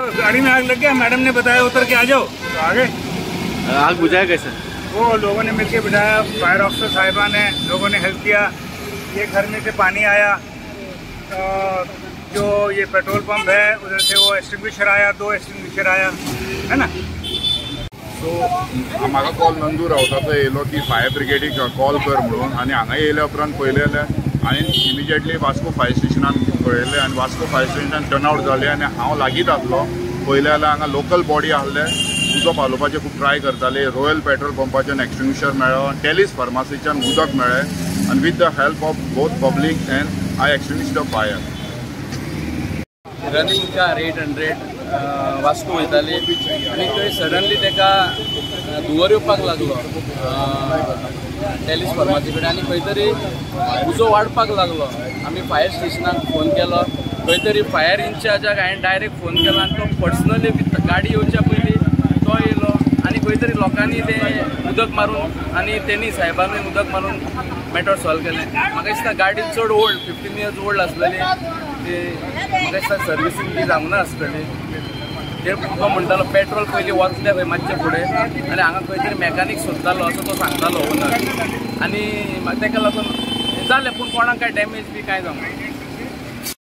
गाड़ी में आग लग गया, मैडम ने बताया उतर के आ जाओ तो आ गए। आग बुझाया कैसे? वो लोगों ने मिलके बुझाया, फायर ऑफिसर साहिबा ने, लोगों ने हेल्प किया। ये घर में से पानी आया, जो ये पेट्रोल पंप है उधर से वो एक्सटिंग्विशर आया, 2 एक्सटिंग्विशर आया है ना। सो म्हाका कॉल नंदू रावताचो येयलो की फायर ब्रिगेडीक कॉल कर म्हणून आनी हांगा येयल्या उपरांत पळयलें जाल्यार हांवें इमिजिएटली वास्को फायर स्टेशनान पळयलें आनी वास्को फायर स्टेशनान टर्न आवट जालें आनी हांव लागींच आसलो. पळयलें जाल्यार हांगा लोकल बॉडी आहले, उजो पालोवपाचें खूब ट्राय करताले. रॉयल पेट्रोल पंपाच्यान एक्सटिंग्विशर मेळ्ळो, टेलीस फार्मासीच्यान उदक मेळ्ळें आनी with the help of both public and I extinguish the fire. Running car 800 Vasco वयताली आनी थंय सडनली ताका धुंवर येवपाक लागलो टेलीस फार्मासी कडेन आनी खंय तरी उजो वाडपाक लागलो. आमी फायर स्टेशनाक फोन केलो, खंय तरी फायर इन्चार्जाक हांवें डायरेक्ट फोन केलो आनी तो पर्सनली गाडी येवच्या पयलीं तो येयलो आनी खंय तरी लोकांनी तें उदक मारून आनी तेणी साहेबांनी उदक मारून मॅटर सॉल्व केलें. म्हाका दिसता गाडी चड ओल्ड, 15 इयर्स ओल्ड आसलेली, ती म्हाका दिसता सर्विसींग बी जावंक ना आसतली. ते तो म्हणटालो पेट्रोल पयलीं वतलें खंय मातशें फुडें आनी हांगा खंय तरी मॅकानीक सोदतालो असो तो सांगतालो ओनर आनी ताका लागून जालें, पूण कोणाक कांय डॅमेज बी कांय जावंक ना.